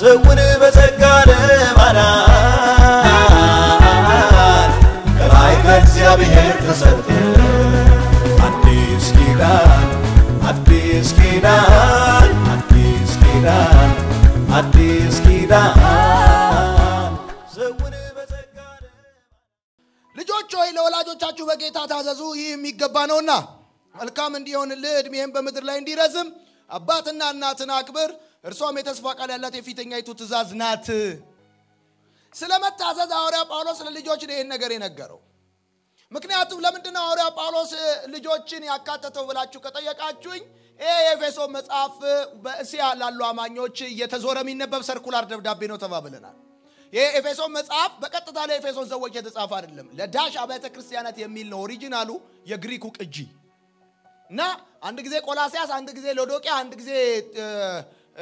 ሰውን በጸጋ ለማዳን ከላይ ከእግዚአብሔር ተሰጠ። አዲስ ኪዳን፣ አዲስ ኪዳን፣ አዲስ ኪዳን፣ አዲስ ኪዳን ሰውን በጸጋ። ልጆች ሆይ፣ ለወላጆቻችሁ በጌታ ታዘዙ፣ ይህ የሚገባ ነውና። መልካም እንዲሆንልህ፣ ዕድሜህም በምድር ላይ እንዲረዝም አባትና እናትን አክብር። እርሷም የተስፋ ቃል ያላት የፊተኛይቱ ትእዛዝ ናት። ስለ መታዘዝ ሐዋርያ ጳውሎስ ለልጆች ነው ይህን ነገር የነገረው። ምክንያቱም ለምንድነው ሐዋርያ ጳውሎስ ልጆችን ያካተተው ብላችሁ ከጠየቃችሁኝ፣ ይሄ የኤፌሶን መጽሐፍ በእስያ ላሉ አማኞች እየተዞረ የሚነበብ circular ደብዳቤ ነው ተባብለናል። ይሄ ኤፌሶን መጽሐፍ በቀጥታ ለኤፌሶን ሰዎች የተጻፈ አይደለም። ለዳሽ አብያተ ክርስቲያናት የሚል ነው original ኡ የግሪኩ ቅጂ። እና አንድ ጊዜ ቆላሲያስ፣ አንድ ጊዜ ሎዶቅያ፣ አንድ ጊዜ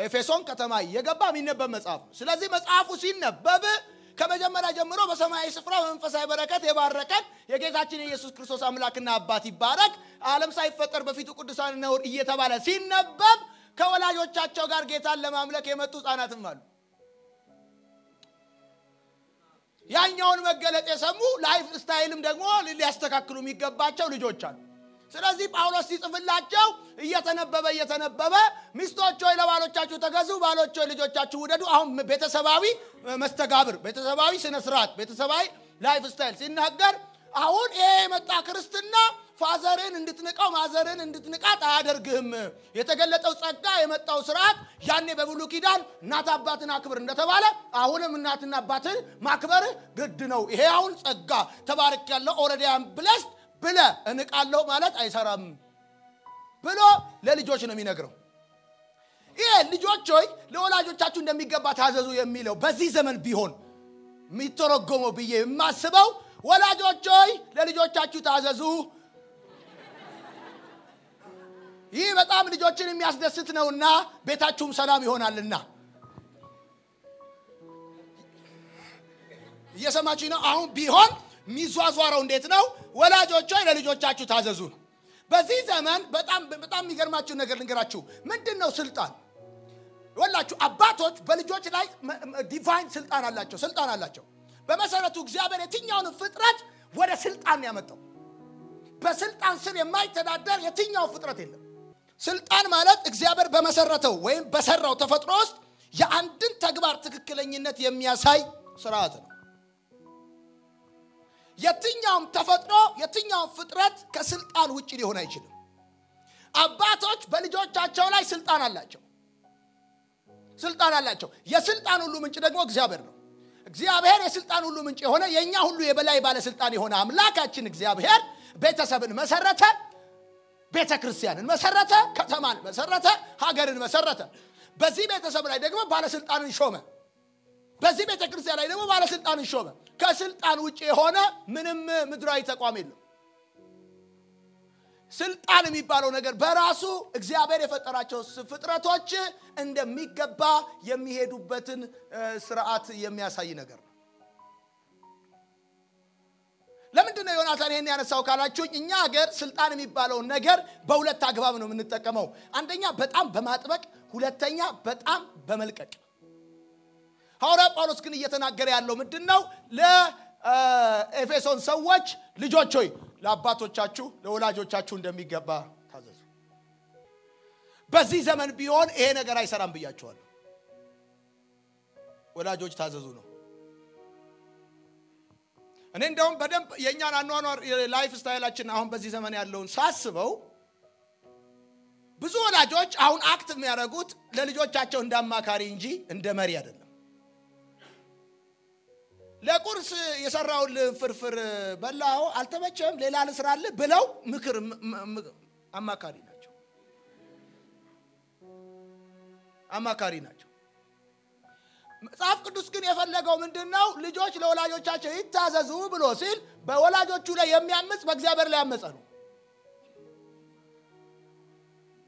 ኤፌሶን ከተማ እየገባ የሚነበብ መጽሐፍ ነው። ስለዚህ መጽሐፉ ሲነበብ ከመጀመሪያ ጀምሮ በሰማያዊ ስፍራ በመንፈሳዊ በረከት የባረከን የጌታችን የኢየሱስ ክርስቶስ አምላክና አባት ይባረክ፣ ዓለም ሳይፈጠር በፊቱ ቅዱሳን ነውር እየተባለ ሲነበብ ከወላጆቻቸው ጋር ጌታን ለማምለክ የመጡ ሕፃናትም አሉ። ያኛውን መገለጥ የሰሙ life style ም ደግሞ ሊያስተካክሉ የሚገባቸው ልጆች አሉ። ስለዚህ ጳውሎስ ሲጽፍላቸው እየተነበበ እየተነበበ ሚስቶች ሆይ ለባሎቻችሁ ተገዙ፣ ባሎች ሆይ ልጆቻችሁ ውደዱ። አሁን ቤተሰባዊ መስተጋብር፣ ቤተሰባዊ ስነ ስርዓት፣ ቤተሰባዊ life style ሲናገር አሁን ይሄ የመጣ ክርስትና father ን እንድትንቀው mother ን እንድትንቃት አያደርግህም። የተገለጠው ጸጋ፣ የመጣው ስርዓት ያኔ በብሉይ ኪዳን እናት አባትን አክብር እንደተባለ አሁንም እናትና አባትን ማክበር ግድ ነው። ይሄ አሁን ጸጋ ተባርክ ያለው already I'm blessed ብለ እንቃለሁ ማለት አይሰራም ብሎ ለልጆች ነው የሚነግረው። ይሄ ልጆች ሆይ ለወላጆቻችሁ እንደሚገባ ታዘዙ የሚለው በዚህ ዘመን ቢሆን የሚተረጎመው ብዬ የማስበው ወላጆች ሆይ ለልጆቻችሁ ታዘዙ፣ ይህ በጣም ልጆችን የሚያስደስት ነውና ቤታችሁም ሰላም ይሆናልና። እየሰማችሁ ነው? አሁን ቢሆን የሚዟዟረው እንዴት ነው? ወላጆች ሆይ ለልጆቻችሁ ታዘዙ ነው። በዚህ ዘመን በጣም በጣም የሚገርማችሁ ነገር ልንገራችሁ። ምንድነው ስልጣን? ወላችሁ አባቶች በልጆች ላይ divine ስልጣን አላቸው፣ ስልጣን አላቸው። በመሰረቱ እግዚአብሔር የትኛውን ፍጥረት ወደ ስልጣን ያመጣው? በስልጣን ስር የማይተዳደር የትኛው ፍጥረት የለም። ስልጣን ማለት እግዚአብሔር በመሰረተው ወይም በሰራው ተፈጥሮ ውስጥ የአንድን ተግባር ትክክለኝነት የሚያሳይ ስርዓት ነው። የትኛውም ተፈጥሮ የትኛውም ፍጥረት ከስልጣን ውጪ ሊሆን አይችልም። አባቶች በልጆቻቸው ላይ ስልጣን አላቸው፣ ስልጣን አላቸው። የስልጣን ሁሉ ምንጭ ደግሞ እግዚአብሔር ነው። እግዚአብሔር የስልጣን ሁሉ ምንጭ የሆነ፣ የኛ ሁሉ የበላይ ባለስልጣን የሆነ አምላካችን እግዚአብሔር ቤተሰብን መሰረተ፣ ቤተክርስቲያንን መሰረተ፣ ከተማን መሰረተ፣ ሀገርን መሰረተ። በዚህ ቤተሰብ ላይ ደግሞ ባለስልጣንን ሾመ። በዚህ ቤተክርስቲያን ላይ ደግሞ ባለስልጣንን ሾመ። ከስልጣን ውጪ የሆነ ምንም ምድራዊ ተቋም የለም። ስልጣን የሚባለው ነገር በራሱ እግዚአብሔር የፈጠራቸው ፍጥረቶች እንደሚገባ የሚሄዱበትን ስርዓት የሚያሳይ ነገር ነው። ለምንድን ነው ዮናታን ይሄን ያነሳው ካላችሁኝ፣ እኛ ሀገር ስልጣን የሚባለውን ነገር በሁለት አግባብ ነው የምንጠቀመው። አንደኛ በጣም በማጥበቅ፣ ሁለተኛ በጣም በመልቀቅ። ሐዋርያው ጳውሎስ ግን እየተናገረ ያለው ምንድነው? ለኤፌሶን ሰዎች ልጆች ሆይ ለአባቶቻችሁ ለወላጆቻችሁ እንደሚገባ ታዘዙ። በዚህ ዘመን ቢሆን ይሄ ነገር አይሰራም ብያችኋለሁ። ወላጆች ታዘዙ ነው። እኔ እንደውም በደንብ የኛን አኗኗር life style ኣችን አሁን በዚህ ዘመን ያለውን ሳስበው ብዙ ወላጆች አሁን act የሚያደርጉት ለልጆቻቸው እንደ አማካሪ እንጂ እንደ መሪ አይደለም። ለቁርስ የሰራውን ፍርፍር በላው አልተመቸም ሌላ ልስራልህ ብለው ምክር አማካሪ ናቸው፣ አማካሪ ናቸው። መጽሐፍ ቅዱስ ግን የፈለገው ምንድነው? ልጆች ለወላጆቻቸው ይታዘዙ ብሎ ሲል በወላጆቹ ላይ የሚያምጽ በእግዚአብሔር ላይ ያመጸ ነው።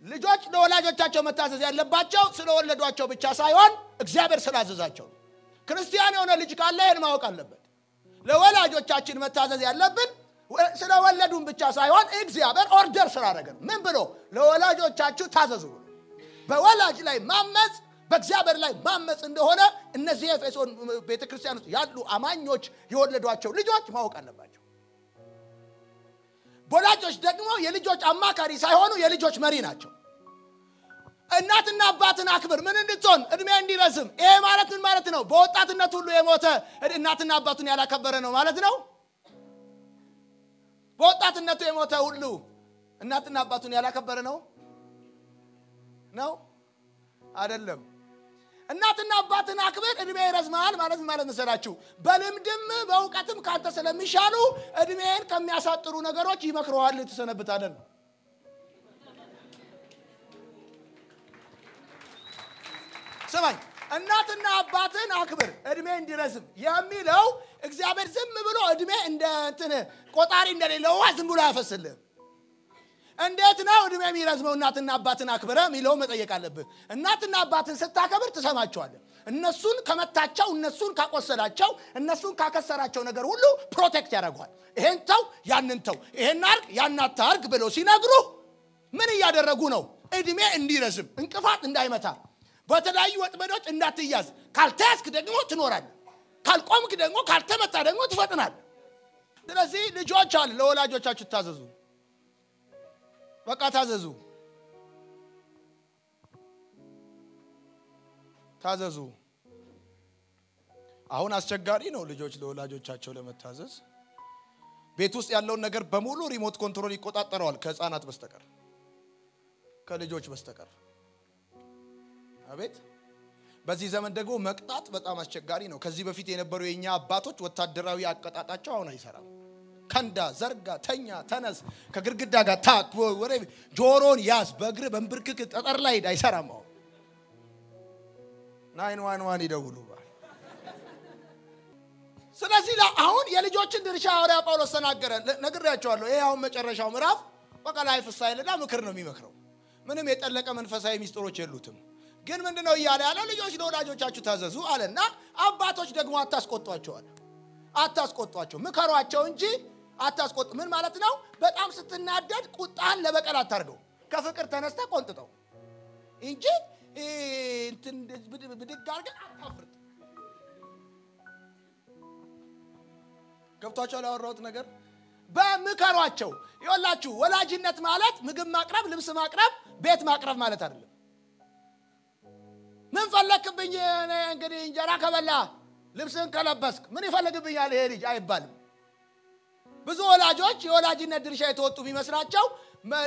ልጆች ለወላጆቻቸው መታዘዝ ያለባቸው ስለወለዷቸው ብቻ ሳይሆን እግዚአብሔር ስላዘዛቸው ነው። ክርስቲያን የሆነ ልጅ ካለ ይሄን ማወቅ አለበት። ለወላጆቻችን መታዘዝ ያለብን ስለወለዱን ብቻ ሳይሆን እግዚአብሔር order ስላደረገ ነው። ምን ብሎ? ለወላጆቻችሁ ታዘዙ ብሎ። በወላጅ ላይ ማመጽ በእግዚአብሔር ላይ ማመጽ እንደሆነ እነዚህ ኤፌሶን ቤተክርስቲያን ውስጥ ያሉ አማኞች የወለዷቸው ልጆች ማወቅ አለባቸው። ወላጆች ደግሞ የልጆች አማካሪ ሳይሆኑ የልጆች መሪ ናቸው። እናትና አባትን አክብር ምን እንድትሆን? እድሜ እንዲረዝም። ይሄ ማለት ምን ማለት ነው? በወጣትነት ሁሉ የሞተ እናትና አባቱን ያላከበረ ነው ማለት ነው። በወጣትነቱ የሞተ ሁሉ እናትና አባቱን ያላከበረ ነው ነው አይደለም። እናትና አባትን አክብር እድሜ ይረዝማል ማለት ምን ማለት መሰላችሁ? በልምድም በእውቀትም ካንተ ስለሚሻሉ እድሜን ከሚያሳጥሩ ነገሮች ይመክረዋል፣ ትሰነብታለህ ነው። ስማኝ፣ እናትና አባትን አክብር እድሜ እንዲረዝም የሚለው እግዚአብሔር ዝም ብሎ እድሜ እንደ እንትን ቆጣሪ እንደሌለው ውሃ ዝም ብሎ አያፈስልህም። እንዴት ነው እድሜ የሚረዝመው? እናትና አባትን አክብረ የሚለው መጠየቅ አለብህ። እናትና አባትን ስታከብር ትሰማቸዋለህ። እነሱን ከመታቸው፣ እነሱን ካቆሰላቸው፣ እነሱን ካከሰራቸው ነገር ሁሉ protect ያደርገዋል። ይሄን ተው፣ ያንን ተው፣ ይሄን አርግ፣ ያን አታርግ ብለው ሲነግሩ ምን እያደረጉ ነው? እድሜ እንዲረዝም፣ እንቅፋት እንዳይመታ፣ በተለያዩ ወጥመዶች እንዳትያዝ። ካልተያዝክ ደግሞ ትኖራለህ፣ ካልቆምክ ደግሞ ካልተመታ ደግሞ ትፈጥናለህ። ስለዚህ ልጆች አለ ለወላጆቻችሁ ታዘዙ። በቃ ታዘዙ፣ ታዘዙ። አሁን አስቸጋሪ ነው ልጆች ለወላጆቻቸው ለመታዘዝ። ቤት ውስጥ ያለውን ነገር በሙሉ remote control ይቆጣጠረዋል፣ ከህፃናት በስተቀር ከልጆች በስተቀር። አቤት በዚህ ዘመን ደግሞ መቅጣት በጣም አስቸጋሪ ነው። ከዚህ በፊት የነበሩ የኛ አባቶች ወታደራዊ አቀጣጣቸው አሁን አይሰራም። ከንዳ ዘርጋ፣ ተኛ፣ ተነስ፣ ከግድግዳ ጋር ታክ፣ ወሬ ጆሮን ያዝ፣ በእግር በእንብርክክ ጠጠር ላይ ሂድ፣ አይሰራም። አሁን 911 ይደውሉ። ስለዚህ አሁን የልጆችን ድርሻ ሐዋርያ ጳውሎስ ተናገረ። ነግሬያቸዋለሁ። ይሄ አሁን መጨረሻው ምዕራፍ በቃ life style ና ምክር ነው የሚመክረው። ምንም የጠለቀ መንፈሳዊ ሚስጥሮች የሉትም። ግን ምንድነው እያለ ያለው? ልጆች ለወላጆቻችሁ ታዘዙ አለና አባቶች ደግሞ አታስቆጧቸው አለ። አታስቆጧቸው፣ ምከሯቸው እንጂ አታስቆጡ። ምን ማለት ነው? በጣም ስትናደድ ቁጣህን ለበቀል አታርገው። ከፍቅር ተነስተህ ቆንጥጠው እንጂ እንትን ብድግ አድርገህ አታፍርጥ። ገብቷቸዋል ያወራሁት ነገር? በምከሯቸው። ይኸውላችሁ ወላጅነት ማለት ምግብ ማቅረብ፣ ልብስ ማቅረብ፣ ቤት ማቅረብ ማለት አይደለም። ምን ፈለክብኝ? እኔ እንግዲህ እንጀራ ከበላ ልብስን ከለበስክ ምን ይፈልግብኛል ይሄ ልጅ አይባልም። ብዙ ወላጆች የወላጅነት ድርሻ የተወጡ ቢመስላቸው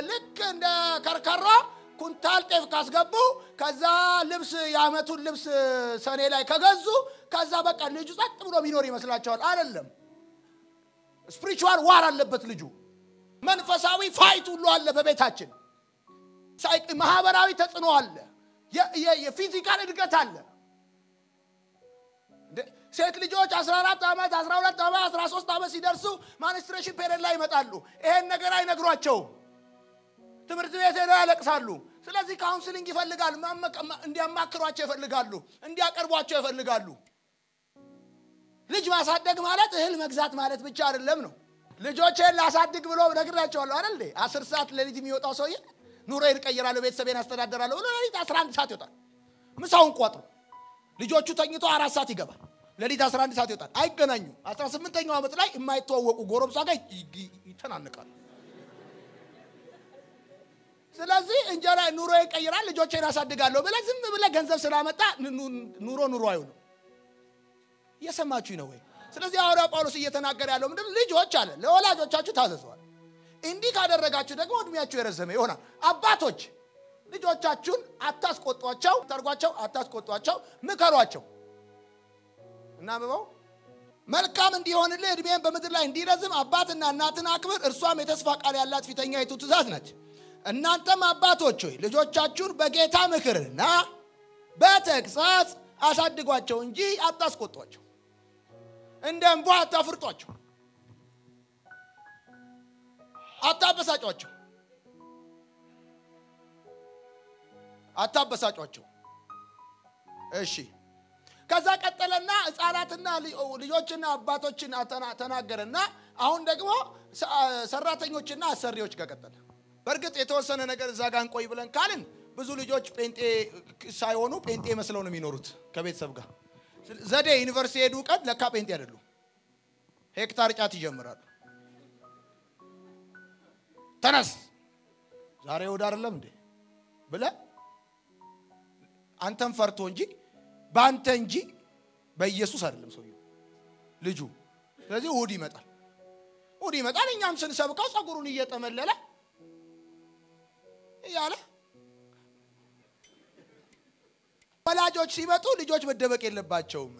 ልክ እንደ ከርከሮ ኩንታል ጤፍ ካስገቡ፣ ከዛ ልብስ የዓመቱን ልብስ ሰኔ ላይ ከገዙ፣ ከዛ በቃ ልጁ ጸጥ ብሎ ቢኖር ይመስላቸዋል። አይደለም። spiritual war አለበት ልጁ። መንፈሳዊ fight ሁሉ አለ በቤታችን። ማህበራዊ ተጽዕኖ አለ። የ physical እድገት አለ። ሴት ልጆች 14 ዓመት፣ 12 ዓመት፣ 13 ዓመት ሲደርሱ menstruation period ላይ ይመጣሉ። ይሄን ነገር አይነግሯቸውም። ትምህርት ቤት ሄደው ያለቅሳሉ። ስለዚህ counseling ይፈልጋሉ። እንዲያማክሯቸው ይፈልጋሉ። እንዲያቀርቧቸው ይፈልጋሉ። ልጅ ማሳደግ ማለት እህል መግዛት ማለት ብቻ አይደለም ነው። ልጆቼን ላሳድግ ብሎ ነግራቸዋለሁ አይደል? 10 ሰዓት ሌሊት የሚወጣው ሰውዬ ኑሮዬን እቀይራለሁ፣ ቤተሰቤን አስተዳደራለሁ ብሎ ሌሊት 11 ሰዓት ይወጣል። ምሳውን ቋጥሮ ልጆቹ ተኝቶ 4 ሰዓት ይገባል። ሌሊት 11 ሰዓት ይወጣል። አይገናኙ። 18ኛው ዓመት ላይ የማይተዋወቁ ጎረምሳ ጋር ይተናነቃሉ። ስለዚህ እንጀራ ኑሮዬን እቀይራለሁ፣ ልጆቼን አሳድጋለሁ ብለህ ዝም ብለህ ገንዘብ ስላመጣ ኑሮ ኑሮ አይሆንም። እየሰማችሁኝ ነው ወይ? ስለዚህ ሐዋርያው ጳውሎስ እየተናገረ ያለው ምንድነው? ልጆች አለ ለወላጆቻችሁ ታዘዙ። እንዲህ ካደረጋችሁ ደግሞ እድሜያችሁ የረዘመ ይሆናል። አባቶች ልጆቻችሁን አታስቆጧቸው፣ ታርጓቸው፣ አታስቆጧቸው፣ ምከሯቸው። እናንብበው። መልካም እንዲሆንልህ እድሜህን በምድር ላይ እንዲረዝም አባትና እናትን አክብር፣ እርሷም የተስፋ ቃል ያላት ፊተኛይቱ ትእዛዝ ነች። እናንተም አባቶች ሆይ ልጆቻችሁን በጌታ ምክርና በተግሣጽ አሳድጓቸው እንጂ አታስቆጧቸው፣ እንደ እንቧ አታፍርጧቸው፣ አታበሳጯቸው፣ አታበሳጯቸው። እሺ፣ ከዛ ቀጠለና ህፃናትና ልጆችና አባቶችን ተናገረና አሁን ደግሞ ሰራተኞችና አሰሪዎች ጋር ቀጠለ። በእርግጥ የተወሰነ ነገር እዛ ጋር እንቆይ ብለን ካልን ብዙ ልጆች ጴንጤ ሳይሆኑ ጴንጤ መስለው ነው የሚኖሩት ከቤተሰብ ጋር። ዘዴ ዩኒቨርሲቲ ሄዱ ቀን ለካ ጴንጤ አይደሉም። ሄክታር ጫት ይጀምራሉ። ተነስ ዛሬ እሑድ አይደለም እንዴ ብለህ አንተን ፈርቶ እንጂ በአንተ እንጂ በኢየሱስ አይደለም ሰውየው ልጁ። ስለዚህ እሑድ ይመጣል፣ እሑድ ይመጣል። እኛም ስንሰብከው ጸጉሩን እየጠመለለ እያለ ወላጆች ሲመጡ ልጆች መደበቅ የለባቸውም።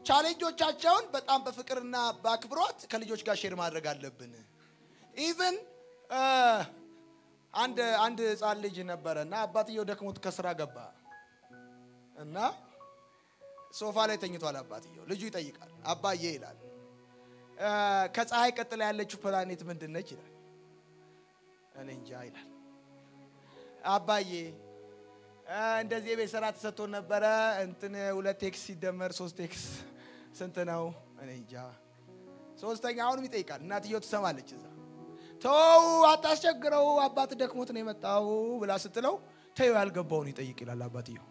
Challenge ኦቻቸውን በጣም በፍቅርና በአክብሮት ከልጆች ጋር share ማድረግ አለብን። Even አንድ ህፃን ልጅ ነበረና አባትየው ደክሞት ከስራ ገባ እና ሶፋ ላይ ተኝቷል አባትየው። ልጁ ይጠይቃል፣ አባዬ ይላል፣ ከፀሐይ ቀጥላ ያለችው ፕላኔት ምንድን ነች ይላል። እኔ እንጃ ይላል። አባዬ እንደዚህ የቤት ስራ ተሰጥቶ ነበረ፣ እንትን 2 X ሲደመር 3 X ስንት ነው? እኔ እንጃ። ሶስተኛ አሁንም ይጠይቃል። እናትየው ትሰማለች እዛ። ተው አታስቸግረው፣ አባት ደክሞት ነው የመጣው ብላ ስትለው ተይው ያልገባውን ይጠይቅ ይላል አባትየው።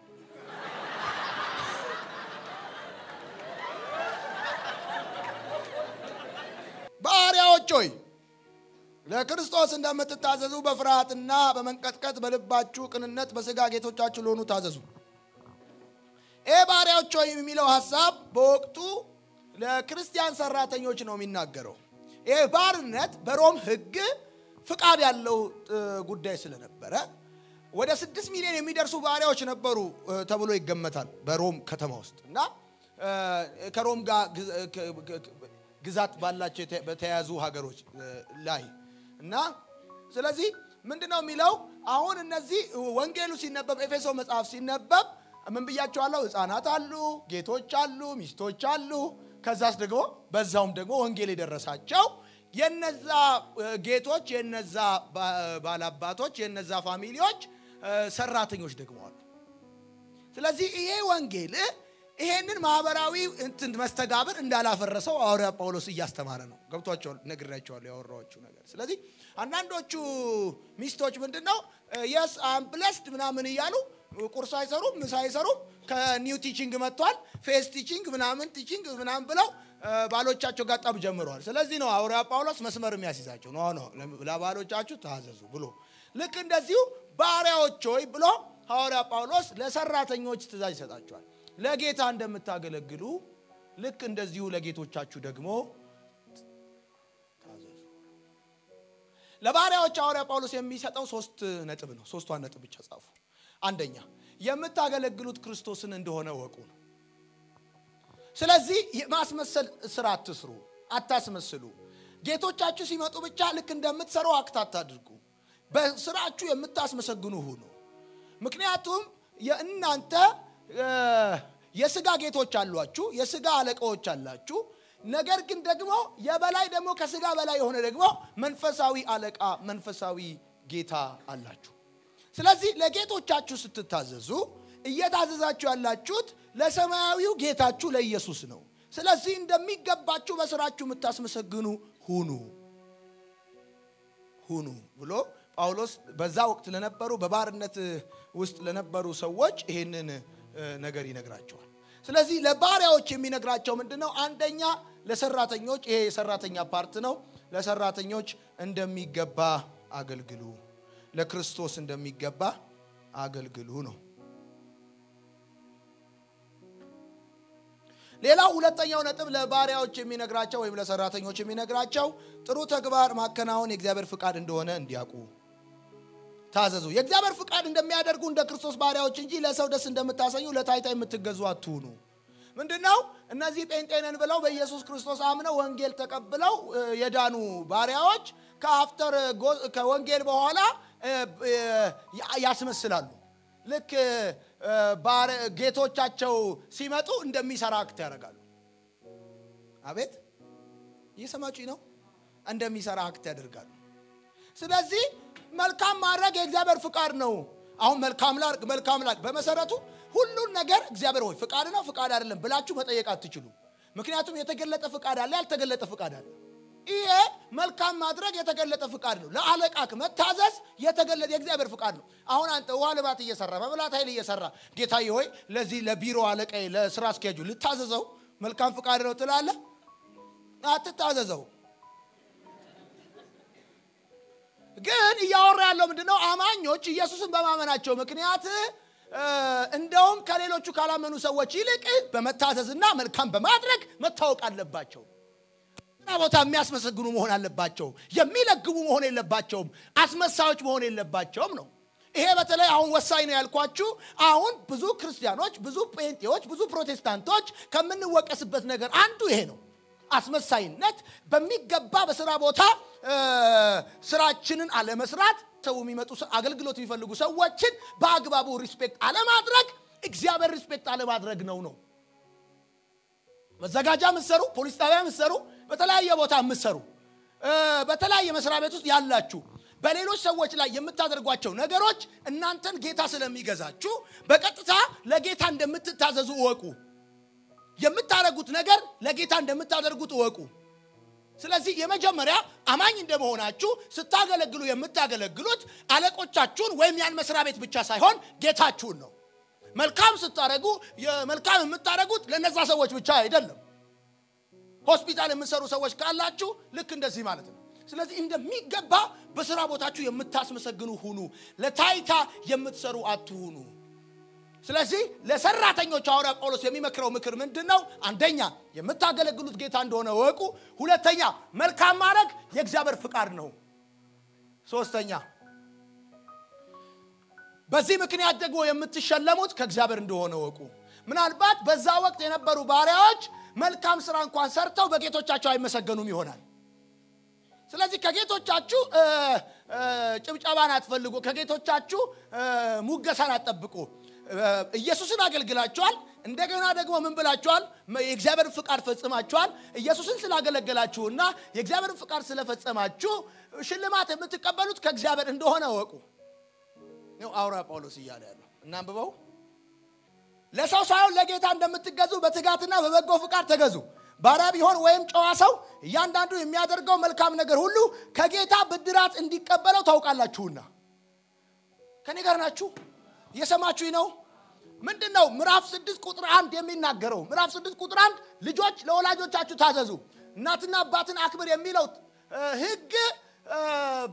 ባሪያዎች ሆይ ለክርስቶስ እንደምትታዘዙ በፍርሃትና በመንቀጥቀጥ በልባችሁ ቅንነት በስጋ ጌቶቻችሁ ለሆኑ ታዘዙ። ይሄ ባሪያዎች ሆይ የሚለው ሐሳብ በወቅቱ ለክርስቲያን ሰራተኞች ነው የሚናገረው። ይሄ ባርነት በሮም ሕግ ፍቃድ ያለው ጉዳይ ስለነበረ ወደ 6 ሚሊዮን የሚደርሱ ባሪያዎች ነበሩ ተብሎ ይገመታል በሮም ከተማ ውስጥ። እና ከሮም ጋር ግዛት ባላቸው በተያያዙ ሀገሮች ላይ። እና ስለዚህ ምንድነው የሚለው አሁን እነዚህ ወንጌሉ ሲነበብ ኤፌሶ መጽሐፍ ሲነበብ ምን ብያቸዋለሁ? ህፃናት አሉ፣ ጌቶች አሉ፣ ሚስቶች አሉ። ከዛስ ደግሞ በዛውም ደግሞ ወንጌል የደረሳቸው የነዛ ጌቶች፣ የነዛ ባላባቶች፣ የነዛ family ዎች ሰራተኞች ደግሞ አሉ። ስለዚህ ይሄ ወንጌል ይሄንን ማህበራዊ እንትን መስተጋብር እንዳላፈረሰው ሐዋርያ ጳውሎስ እያስተማረ ነው። ገብቷቸዋል፣ ነግሬያቸዋለሁ ያወራኋችሁ ነገር። ስለዚህ አንዳንዶቹ ሚስቶች ምንድነው yes I'm blessed ምናምን እያሉ ቁርስ አይሰሩም፣ ምሳ አይሰሩም። ከ new teaching መጥቷል፣ faith teaching ምናምን teaching ምናምን ብለው ባሎቻቸው ጋር ጠብ ጀምረዋል። ስለዚህ ነው ሐዋርያ ጳውሎስ መስመር የሚያስይዛቸው። No no ለባሎቻችሁ ታዘዙ ብሎ ልክ እንደዚሁ ባሪያዎች ሆይ ብሎ ሐዋርያ ጳውሎስ ለሰራተኞች ትእዛዝ ይሰጣቸዋል። ለጌታ እንደምታገለግሉ ልክ እንደዚሁ ለጌቶቻችሁ ደግሞ ታዘዙ። ለባሪያዎች ሐዋርያ ጳውሎስ የሚሰጠው 3 ነጥብ ነው። 3ቷን ነጥብ ብቻ ጻፉ። አንደኛ የምታገለግሉት ክርስቶስን እንደሆነ ወቁ ነው። ስለዚህ የማስመሰል ስራ አትስሩ፣ አታስመስሉ። ጌቶቻችሁ ሲመጡ ብቻ ልክ እንደምትሰሩ አክት አታድርጉ። በስራችሁ የምታስመሰግኑ ሁኑ። ምክንያቱም የእናንተ የስጋ ጌቶች አሏችሁ፣ የስጋ አለቃዎች አላችሁ። ነገር ግን ደግሞ የበላይ ደግሞ ከስጋ በላይ የሆነ ደግሞ መንፈሳዊ አለቃ፣ መንፈሳዊ ጌታ አላችሁ። ስለዚህ ለጌቶቻችሁ ስትታዘዙ እየታዘዛችሁ ያላችሁት ለሰማያዊው ጌታችሁ ለኢየሱስ ነው። ስለዚህ እንደሚገባችሁ በስራችሁ የምታስመሰግኑ ሁኑ ሁኑ ብሎ ጳውሎስ በዛ ወቅት ለነበሩ በባርነት ውስጥ ለነበሩ ሰዎች ይሄንን ነገር ይነግራቸዋል። ስለዚህ ለባሪያዎች የሚነግራቸው ምንድነው? አንደኛ ለሰራተኞች፣ ይሄ የሰራተኛ part ነው። ለሰራተኞች እንደሚገባ አገልግሉ፣ ለክርስቶስ እንደሚገባ አገልግሉ ነው። ሌላው ሁለተኛው ነጥብ ለባሪያዎች የሚነግራቸው ወይም ለሰራተኞች የሚነግራቸው ጥሩ ተግባር ማከናወን የእግዚአብሔር ፍቃድ እንደሆነ እንዲያውቁ ታዘዙ። የእግዚአብሔር ፍቃድ እንደሚያደርጉ እንደ ክርስቶስ ባሪያዎች እንጂ ለሰው ደስ እንደምታሰኙ ለታይታ የምትገዙ አትሁኑ። ምንድነው? እነዚህ ጴንጤ ነን ብለው በኢየሱስ ክርስቶስ አምነው ወንጌል ተቀብለው የዳኑ ባሪያዎች ከአፍተር ከወንጌል በኋላ ያስመስላሉ። ልክ ጌቶቻቸው ሲመጡ እንደሚሰራ አክት ያደርጋሉ። አቤት እየሰማችሁኝ ነው? እንደሚሰራ አክት ያደርጋሉ። ስለዚህ መልካም ማድረግ የእግዚአብሔር ፍቃድ ነው። አሁን መልካም ላድርግ መልካም ላድርግ፣ በመሰረቱ ሁሉን ነገር እግዚአብሔር ሆይ ፍቃድ ነው ፍቃድ አይደለም ብላችሁ መጠየቅ አትችሉም። ምክንያቱም የተገለጠ ፍቃድ አለ፣ ያልተገለጠ ፍቃድ አለ። ይሄ መልካም ማድረግ የተገለጠ ፍቃድ ነው። ለአለቃክ መታዘዝ የተገለጠ የእግዚአብሔር ፍቃድ ነው። አሁን አንተ ውሃ ልማት እየሰራ መብላት ኃይል እየሰራ ጌታዬ ሆይ ለዚህ ለቢሮ አለቃዬ ለስራ አስኪያጁ ልታዘዘው መልካም ፍቃድ ነው ትላለህ? አትታዘዘው። ግን እያወራ ያለው ምንድነው? አማኞች ኢየሱስን በማመናቸው ምክንያት እንደውም ከሌሎቹ ካላመኑ ሰዎች ይልቅ በመታዘዝና መልካም በማድረግ መታወቅ አለባቸው። ቦታ የሚያስመሰግኑ መሆን አለባቸው። የሚለግቡ መሆን የለባቸውም። አስመሳዮች መሆን የለባቸውም ነው። ይሄ በተለይ አሁን ወሳኝ ነው ያልኳችሁ። አሁን ብዙ ክርስቲያኖች፣ ብዙ ጴንጤዎች፣ ብዙ ፕሮቴስታንቶች ከምንወቀስበት ነገር አንዱ ይሄ ነው። አስመሳይነት፣ በሚገባ በስራ ቦታ ስራችንን አለመስራት፣ ሰው የሚመጡ አገልግሎት የሚፈልጉ ሰዎችን በአግባቡ respect አለማድረግ እግዚአብሔር respect አለማድረግ ነው። መዘጋጃ የምትሰሩ፣ ፖሊስ ጣቢያ የምትሰሩ፣ በተለያየ ቦታ የምትሰሩ፣ በተለያየ መስሪያ ቤት ውስጥ ያላችሁ በሌሎች ሰዎች ላይ የምታደርጓቸው ነገሮች እናንተን ጌታ ስለሚገዛችሁ በቀጥታ ለጌታ እንደምትታዘዙ እወቁ። የምታደርጉት ነገር ለጌታ እንደምታደርጉት እወቁ። ስለዚህ የመጀመሪያ አማኝ እንደመሆናችሁ ስታገለግሉ የምታገለግሉት አለቆቻችሁን ወይም ያን መስሪያ ቤት ብቻ ሳይሆን ጌታችሁን ነው። መልካም ስታደርጉ መልካም የምታደርጉት ለነዛ ሰዎች ብቻ አይደለም። ሆስፒታል የምትሰሩ ሰዎች ካላችሁ ልክ እንደዚህ ማለት ነው። ስለዚህ እንደሚገባ በስራ ቦታችሁ የምታስመሰግኑ ሁኑ፣ ለታይታ የምትሰሩ አትሁኑ። ስለዚህ ለሰራተኞች ሐዋርያ ጳውሎስ የሚመክረው ምክር ምንድነው? አንደኛ የምታገለግሉት ጌታ እንደሆነ እወቁ። ሁለተኛ መልካም ማድረግ የእግዚአብሔር ፍቃድ ነው። ሶስተኛ በዚህ ምክንያት ደግሞ የምትሸለሙት ከእግዚአብሔር እንደሆነ እወቁ። ምናልባት በዛ ወቅት የነበሩ ባሪያዎች መልካም ስራ እንኳን ሰርተው በጌቶቻቸው አይመሰገኑም ይሆናል። ስለዚህ ከጌቶቻችሁ ጭብጨባን አትፈልጉ፣ ከጌቶቻችሁ ሙገሳን አትጠብቁ። ኢየሱስን አገልግላችኋል። እንደገና ደግሞ ምን ብላችኋል? የእግዚአብሔር ፍቃድ ፈጽማችኋል። ኢየሱስን ስላገለገላችሁና የእግዚአብሔር ፍቃድ ስለፈጸማችሁ ሽልማት የምትቀበሉት ከእግዚአብሔር እንደሆነ እወቁ ነው ሐዋርያ ጳውሎስ እያለ ያለው። እናንብበው። ለሰው ሳይሆን ለጌታ እንደምትገዙ በትጋትና በበጎ ፍቃድ ተገዙ። ባሪያ ቢሆን ወይም ጨዋ ሰው እያንዳንዱ የሚያደርገው መልካም ነገር ሁሉ ከጌታ ብድራት እንዲቀበለው ታውቃላችሁና። ከኔ ጋር ናችሁ? እየሰማችሁኝ ነው? ምንድነው ምዕራፍ 6 ቁጥር 1 የሚናገረው? ምዕራፍ 6 ቁጥር 1 ልጆች ለወላጆቻችሁ ታዘዙ፣ እናትና አባትን አክብር የሚለው ሕግ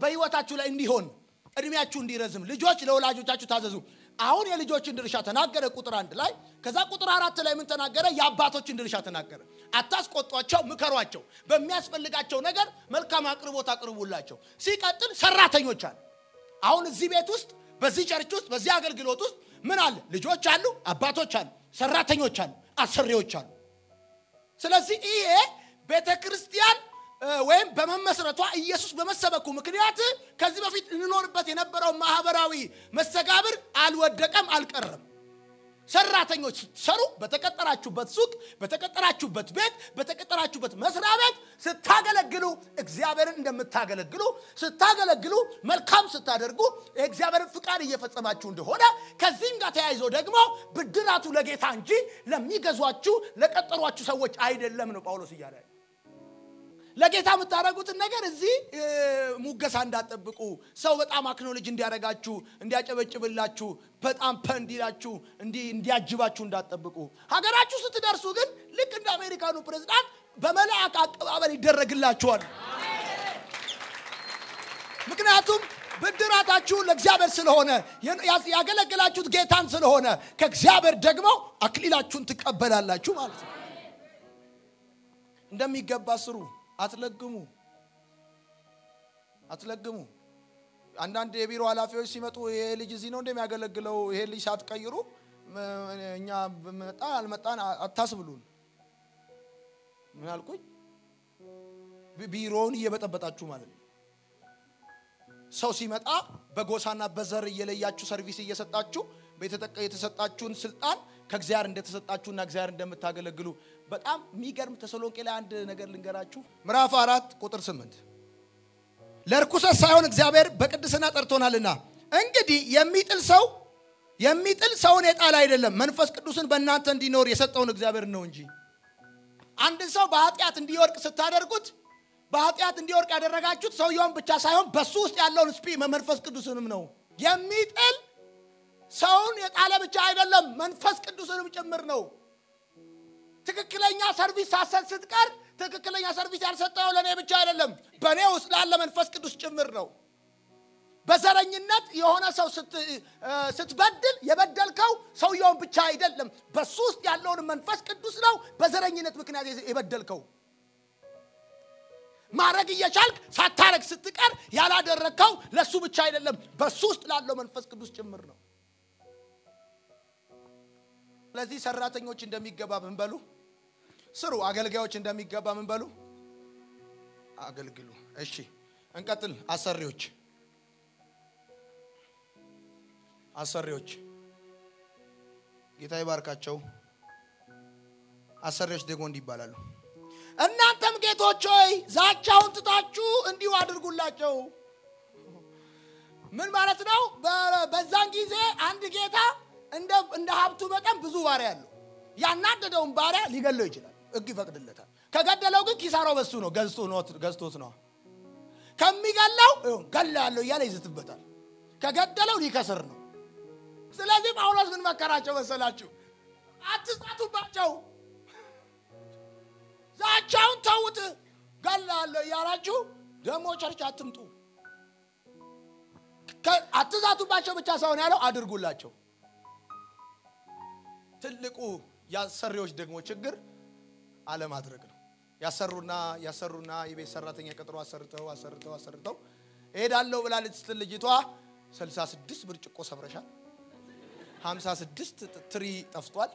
በህይወታችሁ ላይ እንዲሆን እድሜያችሁ እንዲረዝም ልጆች ለወላጆቻችሁ ታዘዙ። አሁን የልጆችን ድርሻ ተናገረ ቁጥር 1 ላይ። ከዛ ቁጥር 4 ላይ ምን ተናገረ? የአባቶችን ድርሻ ተናገረ። አታስቆጧቸው፣ ምከሯቸው፣ በሚያስፈልጋቸው ነገር መልካም አቅርቦት አቅርቡላቸው። ሲቀጥል ሰራተኞች አሉ። አሁን እዚህ ቤት ውስጥ በዚህ church ውስጥ በዚህ አገልግሎት ውስጥ ምን አለ? ልጆች አሉ፣ አባቶች አሉ፣ ሰራተኞች አሉ፣ አሰሪዎች አሉ። ስለዚህ ይሄ ቤተክርስቲያን ወይም በመመስረቷ ኢየሱስ በመሰበኩ ምክንያት ከዚህ በፊት እንኖርበት የነበረው ማህበራዊ መስተጋብር አልወደቀም፣ አልቀረም። ሰራተኞች ስትሰሩ በተቀጠራችሁበት ሱቅ፣ በተቀጠራችሁበት ቤት፣ በተቀጠራችሁበት መስሪያ ቤት ስታገለግሉ እግዚአብሔርን እንደምታገለግሉ ስታገለግሉ መልካም ስታደርጉ የእግዚአብሔርን ፍቃድ እየፈጸማችሁ እንደሆነ ከዚህም ጋር ተያይዞ ደግሞ ብድራቱ ለጌታ እንጂ ለሚገዟችሁ ለቀጠሯችሁ ሰዎች አይደለም ነው ጳውሎስ እያለ። ለጌታ የምታደርጉትን ነገር እዚህ ሙገሳ እንዳትጠብቁ፣ ሰው በጣም አክኖሎጂ እንዲያረጋችሁ፣ እንዲያጨበጭብላችሁ፣ በጣም እንዲላችሁ፣ እንዲያጅባችሁ እንዳትጠብቁ። ሀገራችሁ ስትደርሱ ግን ልክ እንደ አሜሪካኑ ፕሬዝዳንት በመላእክ አቀባበል ይደረግላችኋል። ምክንያቱም ብድራታችሁ ለእግዚአብሔር ስለሆነ ያገለገላችሁት ጌታን ስለሆነ ከእግዚአብሔር ደግሞ አክሊላችሁን ትቀበላላችሁ ማለት ነው። እንደሚገባ ስሩ። አትለግሙ፣ አትለግሙ። አንዳንድ የቢሮ ኃላፊዎች ሲመጡ ይሄ ልጅ እዚህ ነው እንደሚያገለግለው ይሄ ልጅ ሳትቀይሩ እኛ መጣን አልመጣን አታስብሉን። ምን አልኩኝ? ቢሮውን እየበጠበጣችሁ ማለት ነው። ሰው ሲመጣ በጎሳና በዘር እየለያችሁ service እየሰጣችሁ የተሰጣችሁን ስልጣን ከእግዚአብሔር እንደተሰጣችሁና እግዚአብሔር እንደምታገለግሉ። በጣም የሚገርም ተሰሎንቄ ላይ አንድ ነገር ልንገራችሁ። ምዕራፍ 4 ቁጥር 8 ለርኩሰት ሳይሆን እግዚአብሔር በቅድስና ጠርቶናልና እንግዲህ የሚጥል ሰውን የጣለ አይደለም፣ መንፈስ ቅዱስን በእናንተ እንዲኖር የሰጠውን እግዚአብሔር ነው እንጂ። አንድ ሰው በኃጢአት እንዲወድቅ ስታደርጉት በኃጢአት እንዲወርቅ ያደረጋችሁት ሰውየውን ብቻ ሳይሆን በሱ ውስጥ ያለውን መንፈስ ቅዱስንም ነው። የሚጥል ሰውን የጣለ ብቻ አይደለም፣ መንፈስ ቅዱስንም ጭምር ነው። ትክክለኛ service ሳትሰጥ ስትቀር ትክክለኛ service ያልሰጠው ለኔ ብቻ አይደለም፣ በኔ ውስጥ ላለ መንፈስ ቅዱስ ጭምር ነው። በዘረኝነት የሆነ ሰው ስትበድል የበደልከው ሰውየውን ብቻ አይደለም፣ በሱ ውስጥ ያለውን መንፈስ ቅዱስ ነው በዘረኝነት ምክንያት የበደልከው። ማረግ እየቻልክ ሳታረግ ስትቀር ያላደረከው ለሱ ብቻ አይደለም፣ በሱ ውስጥ ላለው መንፈስ ቅዱስ ጭምር ነው። ስለዚህ ሰራተኞች እንደሚገባ ምን በሉ ስሩ፣ አገልጋዮች እንደሚገባ ምን በሉ አገልግሉ። እሺ እንቀጥል። አሰሪዎች ጌታ ይባርካቸው። አሰሪዎች ደግሞ እንዲህ ይባላሉ፣ እናንተም ጌቶች ሆይ ዛቻውን ትታችሁ እንዲሁ አድርጉላቸው። ምን ማለት ነው? በዛን ጊዜ አንድ ጌታ እንደ ሀብቱ መጠን ብዙ ባሪያ አለው። ያናደደውን ባሪያ ሊገለው ይችላል፣ ሕግ ይፈቅድለታል። ከገደለው ግን ኪሳራው በሱ ነው፣ ገዝቶት ነው። ከሚገለው ገላለሁ እያለ ይዝትበታል። ከገደለው ሊከስር ነው። ስለዚህ ጳውሎስ ምን መከራቸው መሰላችሁ? አትዛቱባቸው፣ ዛቻውን ተውት። ገላለሁ እያላችሁ ደግሞ church አትምጡ። አትዛቱባቸው ብቻ ሳይሆን ያለው አድርጉላቸው። ትልቁ ያሰሪዎች ደግሞ ችግር አለማድረግ ነው። ያሰሩና የቤት ሰራተኛ ቀጥሮ አሰርተው እሄዳለሁ ብላ ስትል ልጅቷ 66 ብርጭቆ ሰብረሻል፣ 56 ትሪ ጠፍቷል፣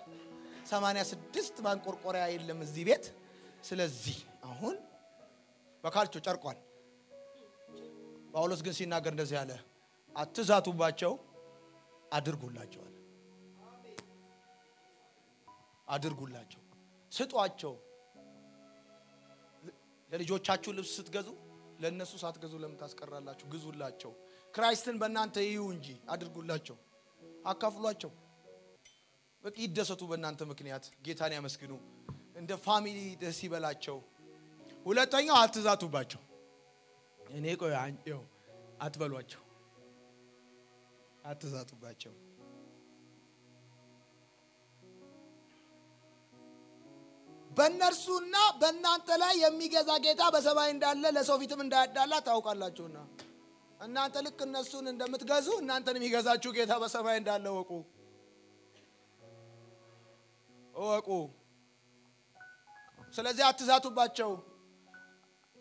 86 ማንቆርቆሪያ የለም እዚህ ቤት። ስለዚህ አሁን በካልቾ ጨርቋል። ጳውሎስ ግን ሲናገር እንደዚህ አለ፣ አትዛቱባቸው፣ አድርጉላቸው አለ። አድርጉላቸው፣ ስጧቸው። ለልጆቻችሁ ልብስ ስትገዙ ለነሱ ሳትገዙ ለምን ታስቀራላችሁ? ግዙላቸው። Christ ን በእናንተ ይዩ እንጂ አድርጉላቸው፣ አካፍሏቸው። በቃ ይደሰቱ በእናንተ ምክንያት፣ ጌታን ያመስግኑ፣ እንደ family ደስ ይበላቸው። ሁለተኛው አትዛቱባቸው። እኔ ቆይ አንቺው አትበሏቸው፣ አትዛቱባቸው። በእነርሱና በእናንተ ላይ የሚገዛ ጌታ በሰማይ እንዳለ ለሰው ፊትም እንዳያዳላ ታውቃላችሁና። እናንተ ልክ እነሱን እንደምትገዙ እናንተን የሚገዛችሁ ጌታ በሰማይ እንዳለ እወቁ እወቁ። ስለዚህ አትዛቱባቸው።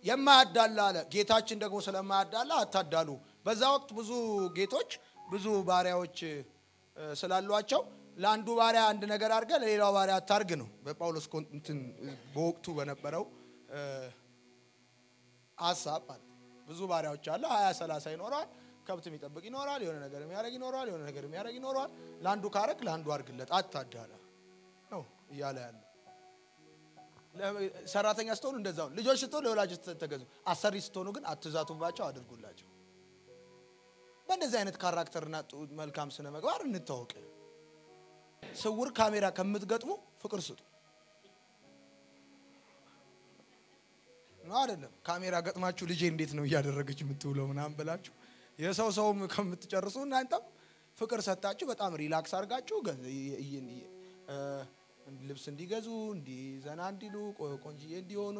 የማያዳላ አለ ጌታችን ደግሞ ስለማያዳላ አታዳሉ። በዛ ወቅት ብዙ ጌቶች ብዙ ባሪያዎች ስላሏቸው ለአንዱ ባሪያ አንድ ነገር አድርገህ ለሌላው ባሪያ አታርግ ነው በጳውሎስ እንትን በወቅቱ በነበረው ሐሳብ ማለት። ብዙ ባሪያዎች አሉ፣ 20 30 ይኖራል። ከብት የሚጠብቅ ይኖራል፣ የሆነ ነገር የሚያደርግ ይኖራል፣ የሆነ ነገር የሚያደርግ ይኖራል። ለአንዱ ካረክ ለአንዱ አድርግለት፣ አታዳላ ነው እያለ ያለው። ሰራተኛ ስትሆኑ እንደዛው፣ ልጆች ስትሆኑ ለወላጆች ተገዙ። አሰሪ ስትሆኑ ግን አትዛቱባቸው፣ አድርጉላቸው። በእንደዚህ አይነት character ና መልካም ስነ ምግባር እንታወቅ። ስውር ካሜራ ከምትገጥሙ ፍቅር ስጡ ነው አይደለም? ካሜራ ገጥማችሁ ልጄ እንዴት ነው እያደረገች የምትውለው ምናምን ብላችሁ የሰው ሰውም ከምትጨርሱ እናንተም ፍቅር ሰጣችሁ በጣም relax አድርጋችሁ ልብስ እንዲገዙ እንዲዘና እንዲሉ ቆንጅዬ እንዲሆኑ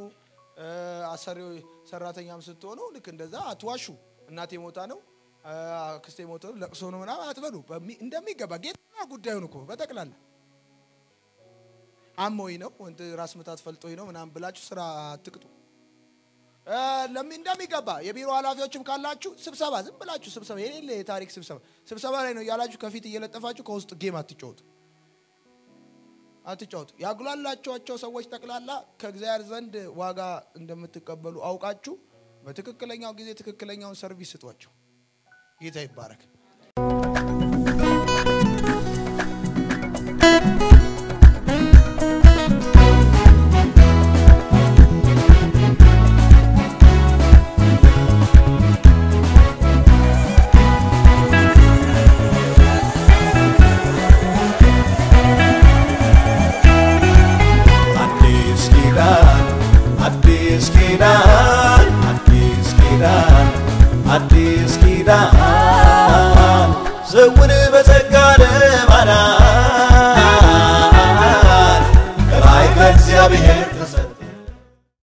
አሰሪው ሰራተኛም ስትሆኑ ልክ እንደዛ አትዋሹ። እናቴ ሞታ ነው አክስቴ ሞታ ነው ለቅሶ ነው ምናምን አትበሉ። እንደሚገባ ጌታ ጉዳዩን እኮ በጠቅላላ አሞኝ ነው ወንት ራስ ምታት ፈልጦኝ ነው ምናምን ብላችሁ ስራ አትቅጡ። እንደሚገባ የቢሮ ኃላፊዎችም ካላችሁ ስብሰባ ዝም ብላችሁ ስብሰባ የሌለ የታሪክ ስብሰባ ላይ ነው እያላችሁ ከፊት እየለጠፋችሁ ከውስጥ game አትጫወቱ አትጫወቱ። ያጉላላችኋቸው ሰዎች ጠቅላላ ከእግዚአብሔር ዘንድ ዋጋ እንደምትቀበሉ አውቃችሁ በትክክለኛው ጊዜ ትክክለኛውን service ስጧቸው። ጌታ ይባረክ። አዲስ ኪዳን አዲስ ኪዳን ሰውን